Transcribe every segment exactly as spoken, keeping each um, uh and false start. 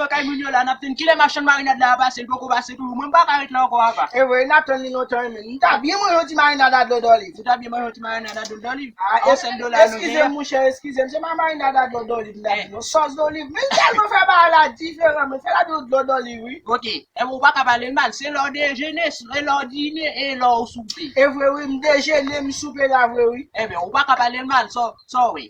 Kay moun yo la, n ap tann kilè machann marinad la a pase, li poko pase toujou. Mwen m pa ka ret la ankò, apa. E vre, n ap tann li lontan, men. M ta byen manje yon ti marinad a dlo dòliv. Ou ta byen manje yon ti marinad a dlo dòliv? Ah, yon sèl dola nou genyen. Eskize m, monchè, eskize m. Se pa marinad a dlo dòliv m ta di non. Sòs dòliv. Men tèlman fè bagay la diferan, men fè l a dlo dòliv, wi. Ok. Ebyen, ou pa ka pale l mal. Se lè w dejene, se lè w dine, e lè w soupe. E vre, wi, m dejene, m soupe la vre, wi. Ebyen, ou pa ka pale l mal, sa, sa w wè.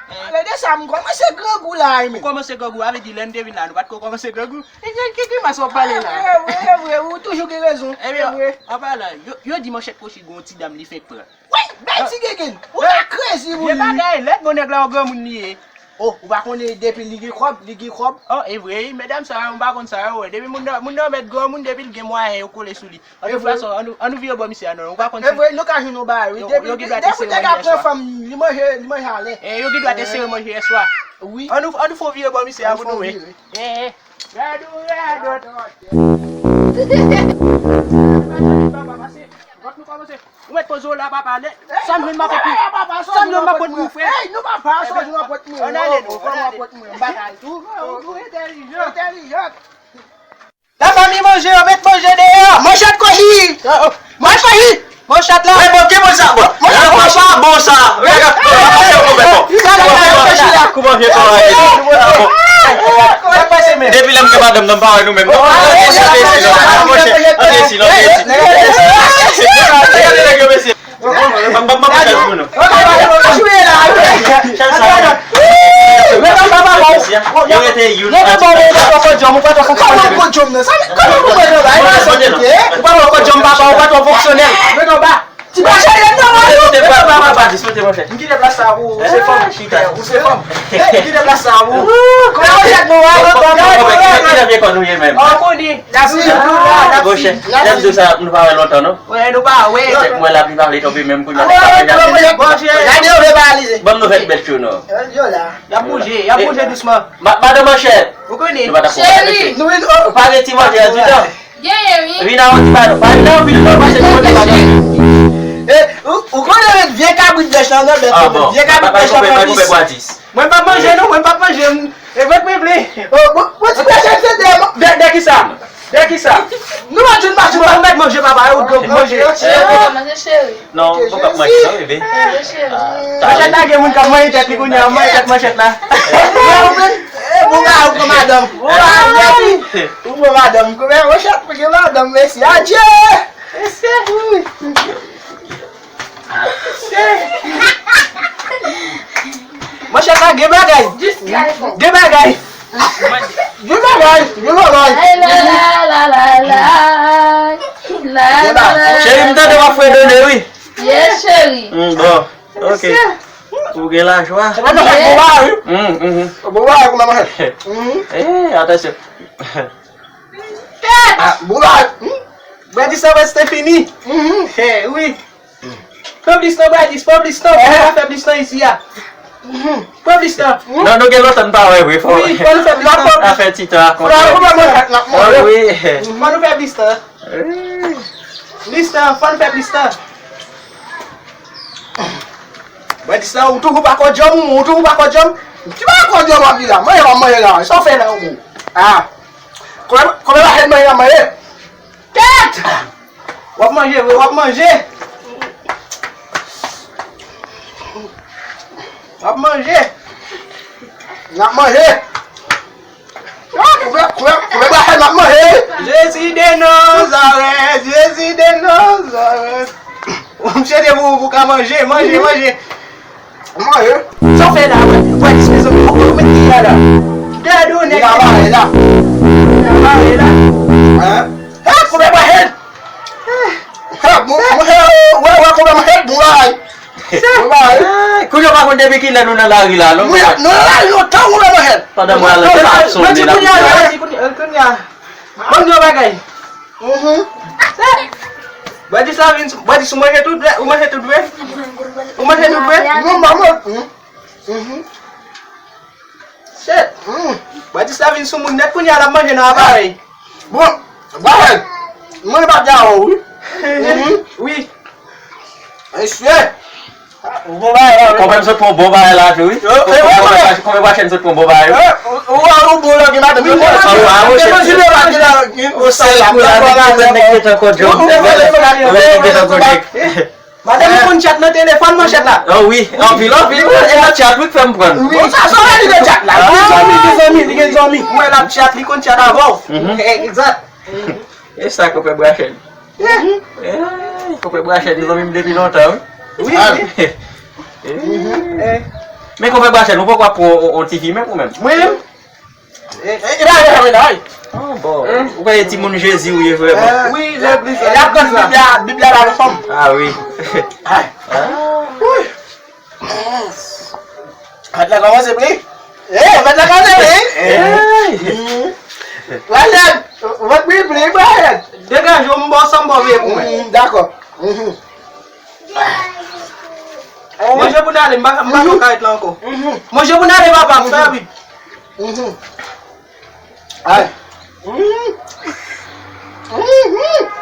Pale de sa, m kòmanse grangou la, wi, men. Ou kòmanse grangou, sa vle di lè n te vin la, nou pa t ko kòmanse grangou? E ki, ki grimas w ap pale la? E vre, e vre, ou toujou gen rezon. Ebyen, an palan, yo, yo di Manchèt Kwochi gen yon ti dam li fenk pran. Wi, bèl ti gengèn. Ou ta krezi pou li. Vye bagay, lèd bon nèg la, yon granmoun li ye. Oh, ou pa konnen depi li gen kòb, li gen kòb. Oh, e vre, wi, medam sa yo, m pa konn sa yo wè. Depi moun nan, moun nan mèt granmoun, depi l gen mwayen, yo kole sou li. An tou fwa, ann nou, ann nou vire bò misye a non, ou pa konn si. E vre, nou ka jwenn yon bagay, wi. Depi, depi nèg la pran fanm, li manje, li manje alè. E, yo gen dwa te sere manje yè swa. Wi. Ann nou, ann nou fè yon vire bò misye a pou nou wè. E, e. Rèd ou rèdòt. Ou mèt poze w la, papa. Sa m jwenn m ap pot pou, sa m jwenn m ap pot pou, frè. Ey, non, papa, sa w jwenn m ap pot mwen. Ann ale non, ann ale. Ou entèlijan. Entèlijan. Lafanmi manje, yo met manje deyò. Manchèt Kwochi. Manchèt Kwochi. Manchèt la. Mwen bon, ki bon sa, bon. Manchèt Kwochi. Bon sa. Kouman vye kò a ye. Depi lè m gen madanm nan, m pa wè nou menm non. Antre isi non, antre isi non, antre isi. Gade nèg yo mesye. Ban m, ban m, ban m fè pou nou. Yo rete youn. Kòman ou pran jòm nan? Sa, kòman ou pran jòm nan? Ou pa pran kòd jòm papa, ou pa twò fonksyonèl. Ti pa chèche nan mwen. Kote papa, papa, dis, kote mwen fè. M kite plas la pou ou, se fanm. Ou se fanm. M kite plas la pou ou. Kòman ou jèt nou a, kòman ou jèt nou a? Ki jan vye kò nou ye menm? An konnen. N ap viv nou la, n ap viv. Monchè, n ap di w sa, nou pa wè lontan non. Wè, nou pa wè. Mwen la pli pa vle tonbe menm kounye a. Gade yo vle palize. Ban m nouvèl bèt yo non. Yo la. Y ap bouje, y ap bouje dousman. Madan Manchèt. Ou konnen. Nou pa t ap konprann mesye. Cheri. Ou pa gen ti manje an ditan. Genyen wi. Vin a yon ti pa nou. Pa vin a yon vil non, pase nou kote pa nou. Ou konnen vye kabrit bèch la nan bèt. Vye kabrit bèch la pa plis. Mwen p ap manje non, mwen p ap manje. E vre k mwen vle. Bon, ti pèsè se dèyè mwen. Dèyè kisa? Dèyè kisa? Nou pa jwenn machin. Ou mèt manje papa, ou dwòg manje. Manje cheri. Non, ou p ap manje non, bebe. Manje cheri. Manchèt la gen moun k ap manje tèt li kounye a, manje tèt manchèt la. Bon bagay, ou pran madanm. Ou pran madanm. Ou pran madanm. Koumen manchèt, pou gen madanm, mesi. Adye! Mesi. Manchèt la gen bagay. Gen bagay. Gen bagay. Gen bagay. Cheri, m tande w ap fredone wi. Yes, cheri. Mm, bon, ok. Ou gen lajwa. Se pa nan fèt bon bagay wi. Mm, mm. Bon bagay pou nan fèt. Eh, atansyon. Kèt! Ah, bon bagay. Hmm? Bwè dis nan prèske fini. Mhm. Eh, wi. Pran plis nan bwè dis, pran plis nan, fè plis nan isi a. Mhm. Pran plis nan. Non, nou gen lontan n pa wè vre, fò. Wi, fò nou fè plis nan. Afè ti tan a konte. Fò nou fè plis nan. Wi. Fò nou fè plis nan. Wi. Plis nan, fò nou fè plis nan. Bwè dis nan, ou toujou pa kò djanm, ou toujou pa kò djanm. Ti pa kò djanm w ap di la, manje w ap manje la, sa w fè la, ou. Ah. Konbyen, konbyen machann manje n ap manje? Kèt! W ap manje vre, w ap manje. W ap manje. N ap manje. Ah, konbyen, konbyen, konbyen machann n ap manje? Jezi de Nazarèt, Jezi de Nazarèt. Misye te pou, pou ka manje, manje, manje. Mwen, sa w fè la, wè, wè, ti mezanmi, fòk nou met li la, la. Gade w, nèg. Li ka bare la. Li ka bare la. Hein? Hein, koube mwen, hein? Hein, bon, mwen, wè, wè, koube mwen, hein, bon bagay. Bon bagay. Kounye a pa konn depi kilè nou nan lari la, non? Nou nan lari lontan, koube mwen, hein. Pandan mwen alè, sa ap sonnen la. Kounye a, kounye a. Ban m di yon bagay. Mhm. Bwè dis la vin sou, bwè dis ou manje tout vre, ou manje tout vre? Ou manje tout vre? Non, manman. Mhm. Shit. Mhm. Bwè dis la vin sou moun nèt kounye a l ap manje nan aparèy. Bon, bagay. Mwen pa di a ou, wi. Mhm. Wi. Mesye. Bon bagay la, wi. Konpè m sot pran bon bagay la tou, wi. Konpè m pa chèn sot pran bon bagay, wi. Ou a ou bon lògin maten. Wi, Ou se pou la, ou se la, ou se la, nèg gentan kòdjòm. Nèg gentan kòdjòm. Madanm li konn chat nan telefòn, manchèt la. Oh wi, anpil, anpil. E nan chat wi k fè m pran. Bon, sa, sa li de chat la. Li gen zanmi, li gen zanmi, li gen zanmi. Mwen l ap chat, li konn chat avè w. Egzat. E sa, konpè Brachèn. Eh, konpè Brachèn, nou zanmi m depi lontan, wi. Wi, wi. Eh. Men konpè Brachèn, ou poko ap pran on, on ti fi menm ou menm? Mwen menm? E, e, e pa yon jare la, wi. Ah, bon. Ou pa yon timoun Jezi ou ye vrèman. Wi, legliz la. Y ap pran Bib la, Bib la ba nou fanm. Ah, wi. Ay. Ah. Wi. Fèt la kòmanse pli. Eh, fèt la kòmanse pli. Eh. Wachèt, vant pli, pli, wachèt. Degaje w, m ba w sa m ba w veye pou mwen. Mm, dakò. Mhm. Manje pou n ale, m pa, m pa nan kay la ankò. Mhm. Manje pou n ale, papa, m fè rapid. Mhm. Ay. Mhm. Mhm.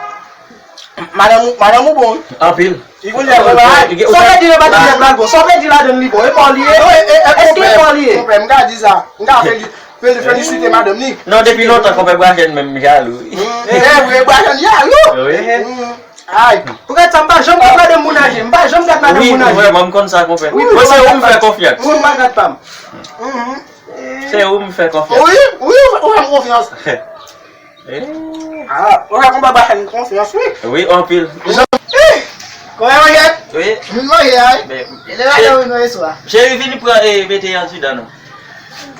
Madanm ou, madanm ou bon, wi. Anpil. Li konn fè bon bagay. Sa w pèdi nan pati nèg la bon. Sa w pèdi ladan li bon. E pa w li ye? Non, e, e, e, èske e pa w li ye? Konpè, m ka di sa. M ka feli-, feli-, felisite madanm li. Non, depi lontan, konpè Brachèn menm jalou. Mm, e vre, Brachèn jalou. Wi. Mm. Ay. Pou gad sa, m pa janm gad madanm moun aje. M pa janm gad madanm moun aje. Wi, vrèman, m konn sa, konpè. Wi, mwen se ou m fè konfyans. Wi, m pa gad pa m. Mhm. Se ou m fè konfyans. Wi, wi, ou fè m konfyans. Eh. Ah, ou fè konpè Brachèn konfyans, wi. Wi, anpil. Eh, konbyen manjèt? Wi. Vin manje a, wi. E lè madanm vin manje swa. Cheri, vin pran, eh, mete antidan non.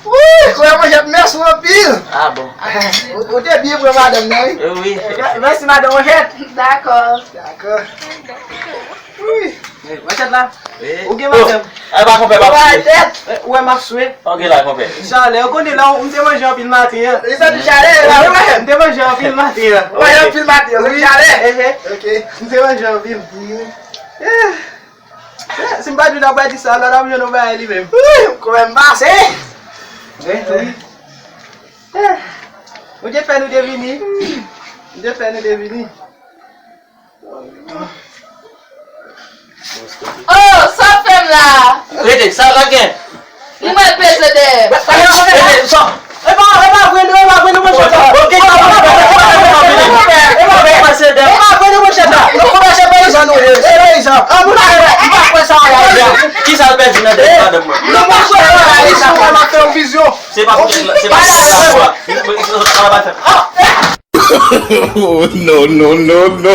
Wi, konbyen manjèt, mèsi anpil. Ah bon. Ou, ou te byen pran madanm nan, wi. Eh, wi. Mè-, mèsi madanm manjèt. Dakò. Dakò. Wi. Eh, manjèt la. Wi. Ou gen madanm. Ay, pa konpè, pa konpè. Ou wè m ap swe. Ok la, konpè. Chalè, ou konnen la, m te manje anpil maten an. Li santi chalè la, wi. M te manje anpil maten an. Ou manje anpil maten an, santi chalè. Ehe. Ok. M te manje anpil. Eh. Eh, si m pa di w, n ap di sa, lòt ap jwenn yon bagay li menm. Wi, kòman m pase? Wi, wi. Eh. Ou te fè nou te vini. Ou te fè nou te vini. Oh, sa w fè m la? Rete, sa w gen? Li mwen peze dèyè. Rete, sa. E pa, e pa vre non, e pa vre non, monchè. E pa vre non, monchè. E pa vre non, monchè. Nou kòmanse peyizan nou ye. E peyizan. Ah, moun pa kwè, m pa kwè sa w la. Ki sa l pèdi nan dèyè madanm mwen? Non, monchè, sa w la, m ap fè yon vizyon. Se pa pou tèt la, se pa pou tèt la. Oh, no, no, no, no.